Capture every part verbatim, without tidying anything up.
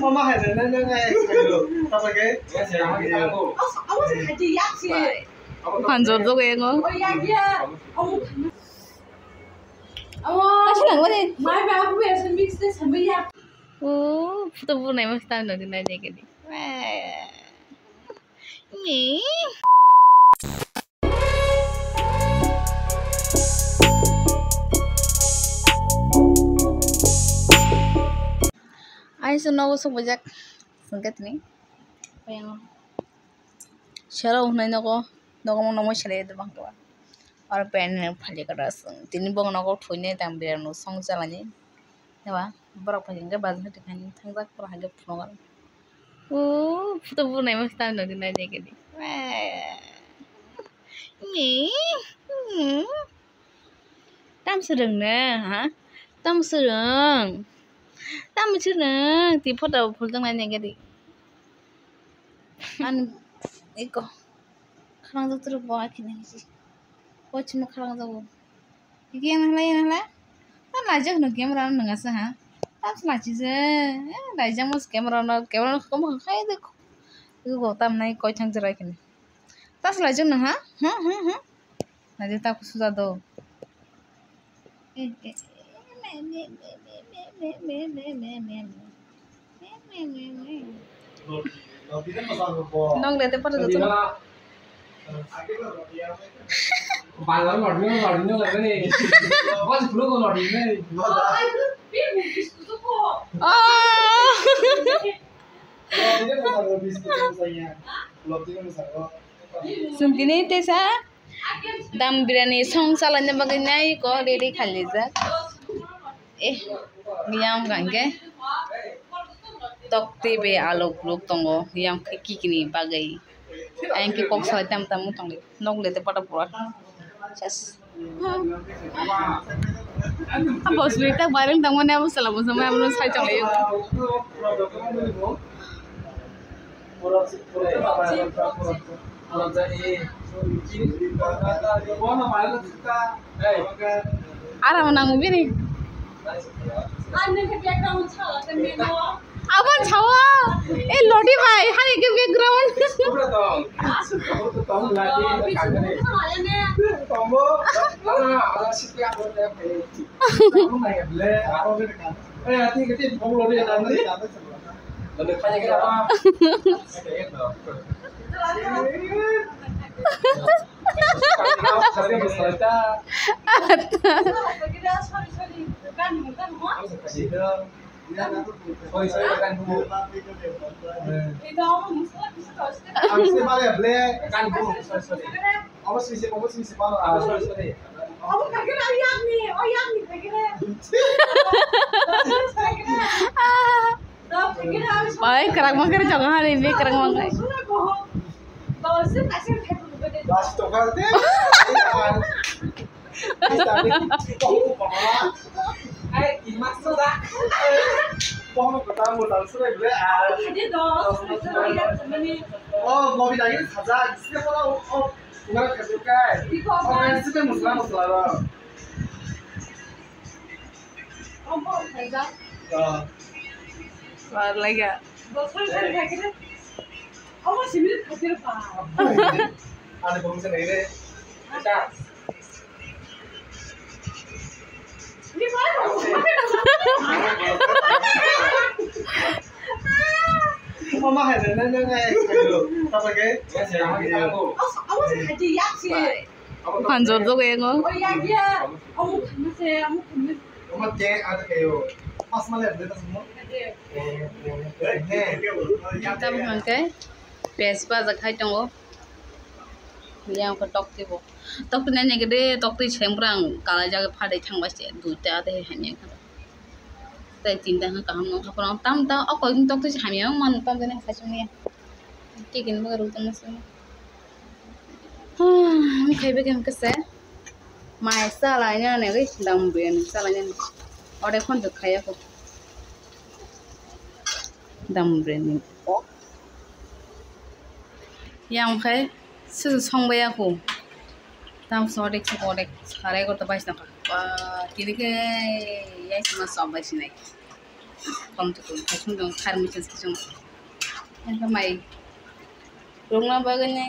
Mama hai na na na. Apa ke? Panjor do kayak ngo. Kasi lang wala. Oh, puto bunai mas tang nang nang nang nang. Ni. Aisa nogo sok bujak sengketni. Sero hunai nogo, nogo mo nomo sere de bangkwa. Aro pen ne phali kara song. Tini bong nogo thuine tam biar no song jalani. Yawa, borok phai hwnkhe bazar hati khaini thangjak, borok hai khe phunukgo. O, photo bunai mas tang nang nang nang nang. Ni, hmm. Tam swrwng no, ha? Tam swrwng. Tam swrwng. Ti photo phul tong nang nang di. An iko. Kharang jok turu bo akhini hisi. Kochima kharang jok. Game hala, game hala. Ta laijak no game rano nang asa ha. Ta lachi je. Laijak mo game rano, game rano kom khai de. Ko tam nai koi thang jera kini. Ta laijak no ha? Ha ha ha. Laijak ta kusuja do. Nong le te photo joto. Bazar lord ni lord ni lord ni. Bas bro ko lord ni. Oh. Sung tini tesa. Dam biryani song salani bagwi nai ko ready khalijak. Eh, yang hwnkha hwnkhe tokti bai alok lok tongo, yang khe kikini bagwi. Ang khe kok salai tam tam wng tongdi. Nok le te pata pura. Ses. Abo sui tak bareng tangmani abo sala bo samai abo sai tonglaio. Aram nango bini. Abon chawa. Eh, lodi bai, hani ke background. Bai, kerang mangkar jaga hari ini kerang mangkar. Par lagi. Mama hai na na na. Apa ke? Panjor do kayak ngo. Mama ke ada kayo. Pas mana ada semua. Tam hwnkhe pes bajak hai tongo. Yang khe tokti bo. Tokti nai nai khe de, tokti seng phrang kalaijak phadai thangbai se duita de hai nai khe. Tai tinta hwnkhe kaham nung kha phrang tam ta o koi tokti se hamya man tam jani hai sung ya. Tikin bo ruk tong se. Hmm, khai bege hwnkhe se. Mai chalai nani gwi dam biryani chalai nani. Ode khon jok khaya ko. Dam biryani. Yang khai susu song baya ko. Tam so ode ko ode sarai ko to bai sna ka. Wa kiri ke yai sma so bai sinai. Kom tu kom, kasung dong, khar machine kasung. Yang ka mai. Rungna bagani.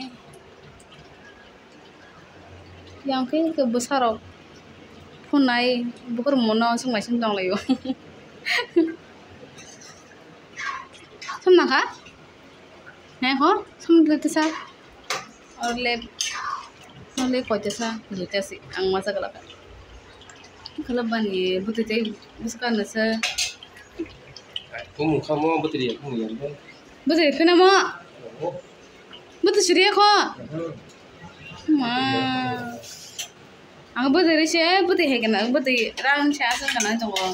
Yang ke ke besar rok. Phunai, bukur mono sung mai sung dong layo. Sum na kha? Nai ho, sum dui tisa. Or le, or le koi tisa, dui tasi, ang masa kala ka. Kala bani, buti tei, buska nasa. Kumu kamo buti ri, kumu yang. Buti ri, kena mo. Oh. Buti suri ko. Mhm. Ma. Ang buti ri se, buti he kena, buti rang se asa kena jongo.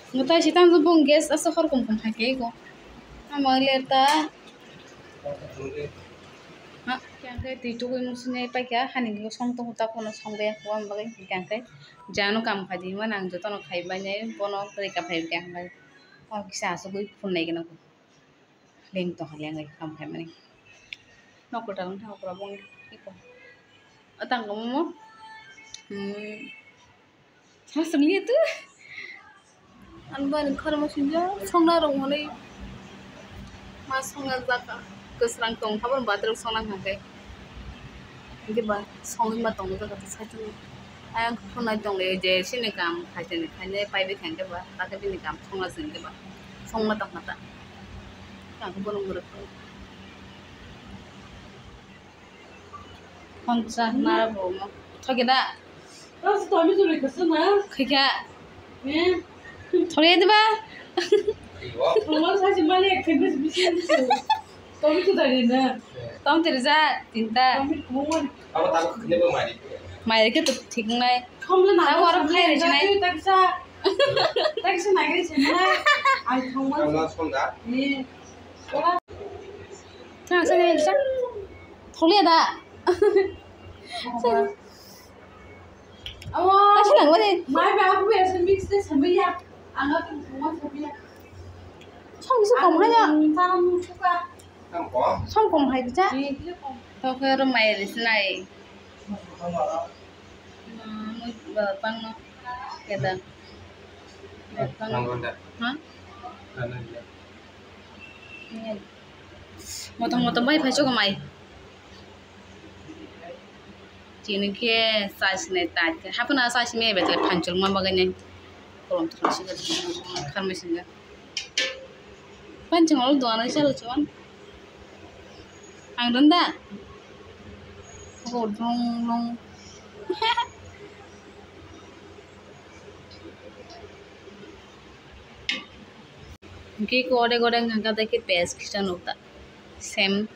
Ngetai si tang bung gas asa hor kum kum hai ke ko. Ama ler ta. Ha, yang ke ti tu ko musine pa kya hani ko song to ta ko no song be ko am bagai yang ke jano kam khai di man ang joto no khai bai ne bono rika phai kya ang bai. O kisa asu gui phun nai gana ko. Leng tong kha leng kam khai mani. Nok kwtal wng tha okra bong iko. Atang ko mo. Hmm. Hasam ni tu. An bani khormo sinja songna rong hwnwi ma songjak kwsrang tong kha bono bathroom songna hwnkhe. Hwnkhe ba songwi ma tongo jaga side o. Ayang khwnai tong le je sini kam khaisani khainai paibai kha hwnkhe ba, hakhe bini kam songna se hwnkhe ba songma tong kha ta. Ang bono mwrwk kha. Poncha nara bo mo. Thoge da? Khikha. Thole de ba? Tom tiri ja tinta. Mai ke to thik nai. Abo aro khai re nai. Thang sa nai sa. Thole da? Awo. Kasi lang wale. Mai ba aku ya semi ste semi ya. Ang aku semua semi ya. Som bisa kom hanya. Taram suka. Som kom hai bisa. Ni dia kom. To ke ro mai ris nai. Mui ba pang no. Keda. Ba pang. Ha? Motong motong bai phai chukmai. Chini khe chai sinai tai khe. Haphano chai simi bai tei phanchol ma bagwi nai. Kolom thwrwng si kharmai singa. Phanchol dona chalo chuan. Ang don da. Ko dong dong. Hwnkhe khe odek odek wngkha khe paste kisa nukta. Same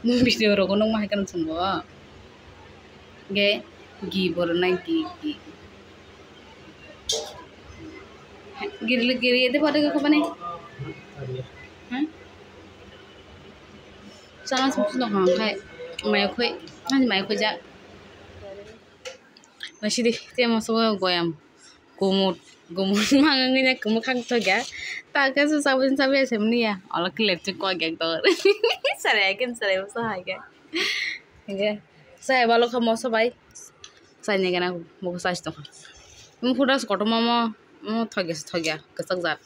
video rogo nukma hai kheno chwng bo. Hwnkhe gi bo rwnai gi gi. Giri giri de pade ko bani. Hmm? Chana sum sum khai. Mai khoi. Ani mai khoi ja. Masidi temo so goyam. Gumut, gumut mangangina kumukang thokya. Ta khe su sabun sabi asem niya. Ola kile tu koi gek dor. Sare akin sare usa hai gek. Hingke. Sai balo kha moso bai. Sai ne gana mo sai sto. Mo pura koto momo. Mo thokya thokya. Kesak jat.